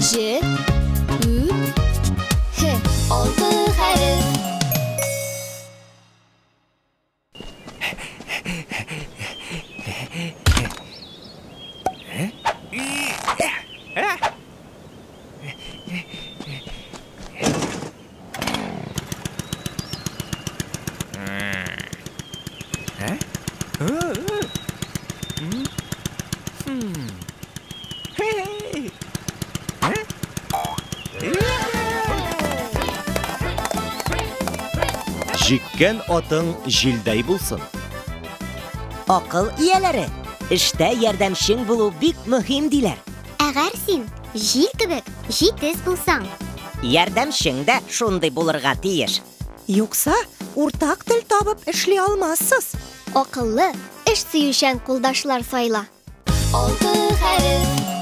Җ, Ү, Һ. Алты хәреф. Җиккән атың җилдәй булсын. Акыл ияләре, эштә ярдәмчең булу бик мөһим диләр. Әгәр син җил кебек җитез булсаң. Ярдәмчең дә шундый булырга тиеш. Юкса, уртак тел табып эшли алмассыз. Акыллы, эш сөючән кулдашлар сайла. Алты хәреф.